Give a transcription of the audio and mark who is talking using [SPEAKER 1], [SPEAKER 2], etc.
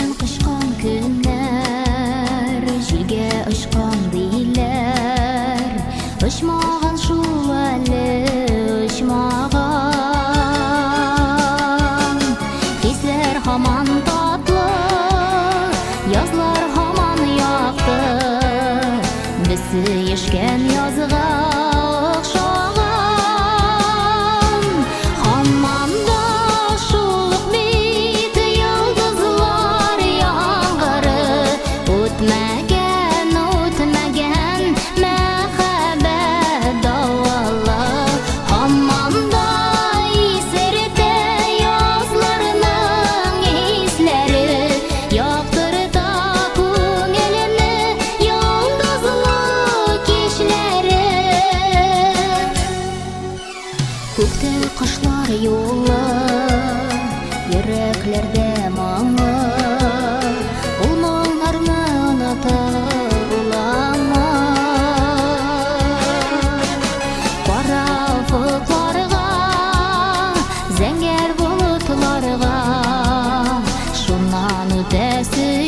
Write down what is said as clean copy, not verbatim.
[SPEAKER 1] Үзен кочкан көннәр җилгә очкан диләр. Очмаган шул әле, очмаган. Хисләр һаман татлы, язлар һаман якты. Без сөешкән язга охшаган. Һаман да шул ук бит йолдызлар яңгыры. Үтмәгән, үтмәгән мәхәббәт давылы. Һаман да исертә язларның исләре. Яктырта күңелне йолдызлы кичләре. Күктә кошлар юлы, йөрәкләрдә моңы. Ул моңнарны онытып буламы? Кара офыкларга, зәңгәр болытларга, шуннан үтәсе.